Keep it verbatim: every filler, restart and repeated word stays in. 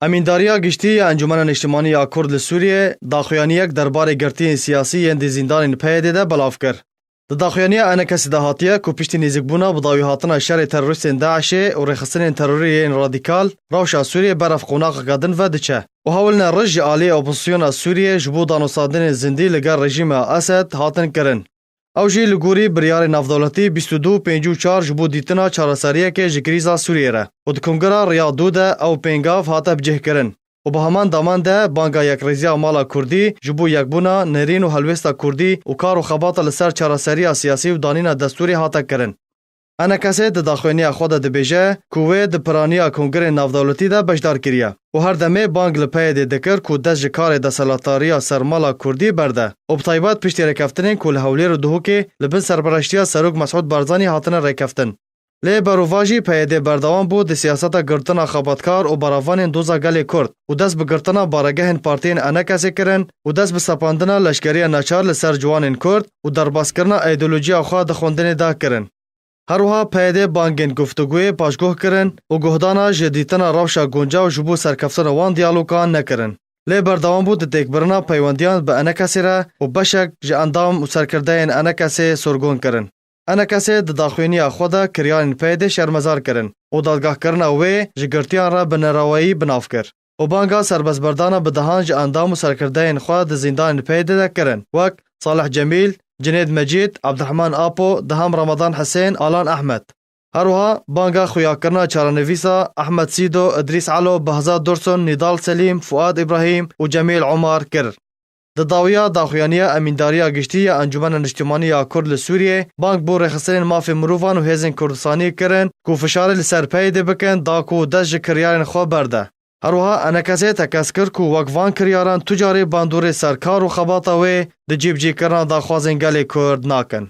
Emîndariya Giştî ya Encûmena Niştimanî ya Kurd li Sûriyê daxuyaniyek derbarê girtiyên siyasî yên di zîndanên P Y D'ê de belav kir. Di daxuyaniya ENKSê de hatiye ku piştî nêzîkbûna bi dawîhatina şerê terorîstên DAIŞê û rêxistinên terorî yên radîkal, rewşa Sûriyê berev qonaxeke din ve diçe û hewlne risk ji aliyê opozisyona Sûriyê ji bo danûstandinên zindî li gel rejîma Esed hatin kirin. Ew jî li gorî biryarê navdewletî bîst û du pêncî û çar ji bo dîtina çareseriyekê ji krîza Sûriyê re û di Kongira Riyad du de ew pêngav hate bicihkirin û bi heman daman de banga yekrêziya mala Kurdî ji bo yekbûna, nerîn û helwêsta Kurdî û kar û xebata li ser çareseriya siyasî û danîna destûrê hate kirin. ENKSê di daxuyaniya xwe de dibêje ku wê di piraniya Kongrên Navdewletî de beşdar kiriye û her demê bang li P Y D'ê dikir ku dest ji karê desthilatdariya ser mala Kurdî berde û bi taybet piştî rêkeftinên ku li Hewlêr û Duhokê li bin serpereştiya Serok Mesûd Barzanî hatine rêkeftin. Lê berovajî P Y D berdewam bû di siyaseta girtina xebatkar û berevanên doza gelê Kurd û dest bi girtina baregehên partiyên ENKSê kirin û dest bi sepandina leşkeriya neçar li ser ciwanên Kurd û derbaskirina îdeolojiya xwe di xwendinê de kirin. Her wiha P Y D bangên guftugûyê paşguh kirin û guhdana ji dîtina rewşa guncaw ji bo serkeftina wan diyalogan nekirin. Lê berdewam bû di têkbirina peywendiyan bi ENKSê re û beşek ji endam û serkirdeyên ENKSê sorgûn kirin. ENKSê di daxuyaniya xwe de kiryarên P Y D'ê şermezar kirin û dadgehkirina wê ji girtiyan re bi nereweyî bi nav kir û banga serbestberdana bi dehan ji endam û serkirdeyên xwe di zîndanên P Y D'ê de kirin, wek Salih Cemîl, Cinêd Mecîd, Abdurehman Apo, Deham Ramadan Hisên, Alan Ehmed. Her wiha banga xuyakirina çarenivîsa Ehmed Sîdo, Idrîs Elo, Behzad Dursun, Nîdal Selîm, Fuad Îbrahîm û Cemîl Omar kir. Di dawiya daxuyaniya Emîndariya Giştî ya Encûmena Niştimanî ya Kurd li Sûriyê bang bo rêxistinên mafê mirovan û hêzên Kurdistanî kirin ku fişarê li ser P Y D'ê bikin da ku dest ji kiryarên xwe berde. Her wiha ENKSê tekez kir ku wek van kiryaran tu carê bandorê ser kar û xebata wê di cîbicîkirina daxwazên gelê Kurd nakin.